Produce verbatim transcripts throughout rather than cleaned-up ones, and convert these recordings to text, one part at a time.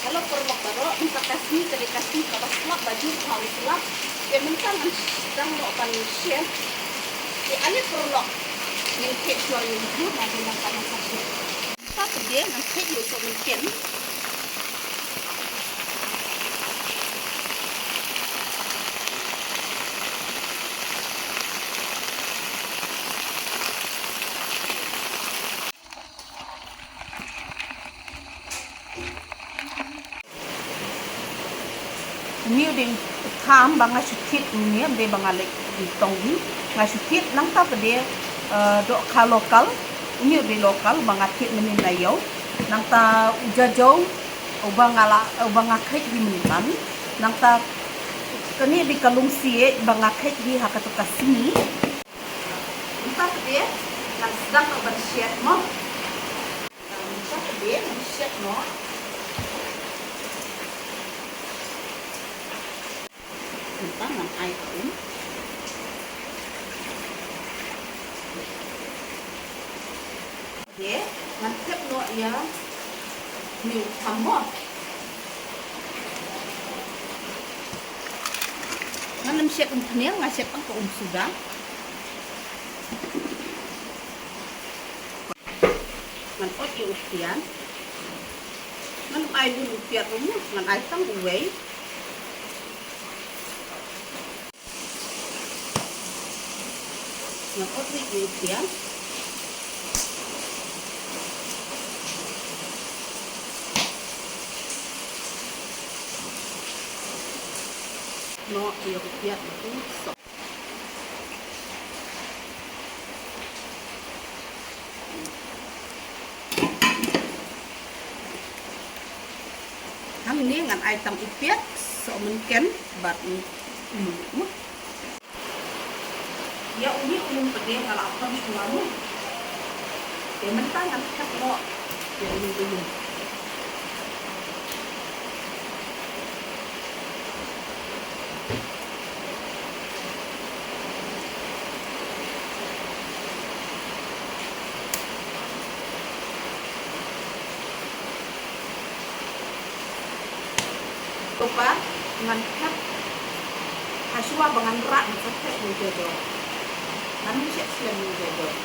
Hello paralok baroh, mynta ka sngi ka dei ka sngi kaba slap ba jur, kaba slap. Te mynta ngan sdang noh ban shet. Te ale paralok, ngin khie shuwa ïa u jur, ngan ïa ngan ka ngan ka shet. Mynta ka dei ngan khie ïa u sohmynken. Une u dei u kham ba nga shu thied une, ym dei ba nga leit tong hi. Nga shu thied nangta pat de, eh, dohkha local. Une u dei local ba nga thied mynnin na ïew. Nangta u jajong uba nga la, uba nga kheit hi mynta. Nangta kane dei ka lungsiej ba nga kheit hi ha katu ka sngi. Mynta pat de ngan sdang ban shet mo. Mynta pat de ngan shet mo. Mynta ngan ai ka um. De ngan thep noh ïa une u kham mo. Ngan ym shet um khniang, nga shet tang ka um suda. Ngan ot ïa u piat. Ngan ai bun u piat ruh mo, ngan ai tang uwei. Ngan ot ïa u piat. Noh ïa u piat bad u soh. Hangne ngan ai tang u piat, sohmynken bad u, u, u. Ïa une u lum pat de nga la pynshwa mo. Te mynta ngan thep noh ïa une u lum. Topa ngan thep, ha shuwa ba ngan rah ngan sa thep ïa u jajong. Ngan ym shet slem ïa u jajong.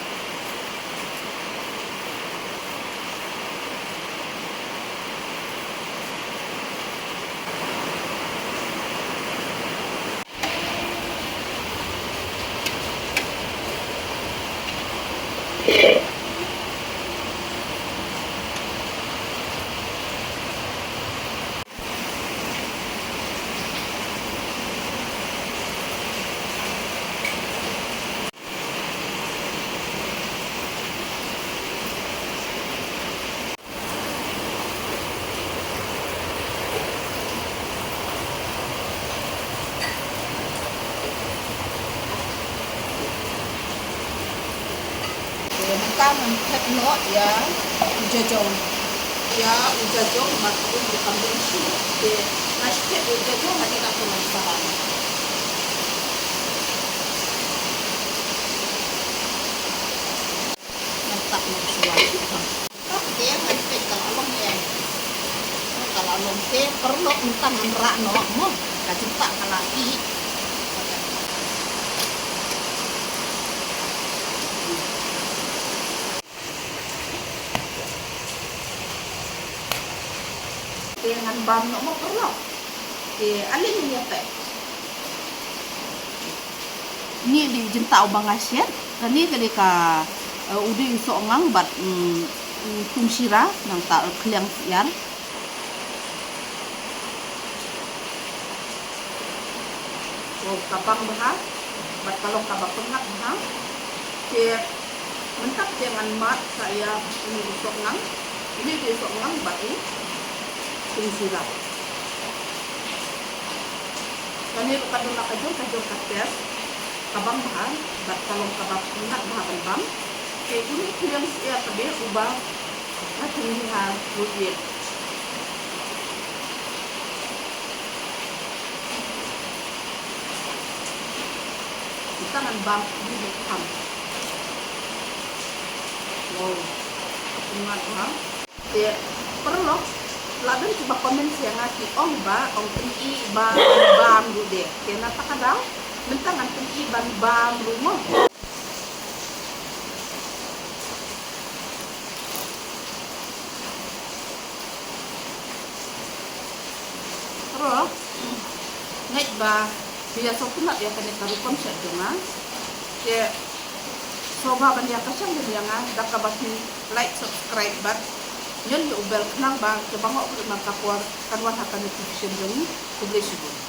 Te mynta ngan thep noh ïa u jajong. Ïa u jajong bad u kam dei shi. Te nga shu thep u jajong hadien ngan sa rah. Ngan tap noh shuwa shuwa. Tap te ngan peit ka la long em. Ka la long te paralok mynta ngan rah noh mo. Ka jingtap ka la dih. Te ngan bam noh mo paralok. Te ale ngin ïa peit. Une dei jingtap uba nga shet. Kane ka dei ka, eh, u dei u sohngang bad, mm, u tung shira nangta, eh, khliang syiar. Wow, ka bang bha bad ka long kaba pyngngad bha. Te mynta te ngan mad sa ïa une u sohngang. Une dei u sohngang bad u tung shira. Kane ruh ka don la ka jong ka jong ka taste, ka bang bha bad ka long kaba pyngngad bha ban bam. Te une u khliang syiar ka dei uba nga thung hi ha lutïed. Mynta ngan bam ïa u kham. Wow, ka pyngngad bha. Te paralok, La don kiba comment ïa nga ki ong ba ong pyni ba bam ruh de. Te na kata ka daw mynta ngan pyni ban bam ruh mo. Ro, ngeit ba phi ïa sngewtynnat ïa kane ka rukom shet jong nga. Te sngewbha ban ïa kyrshan ïa nga da kaba phi like, subscribe bad ñion ïa u bell khnang ba kiba ngi upload man ka por kan wan ha ka notification jong ngi. Khublei shibun.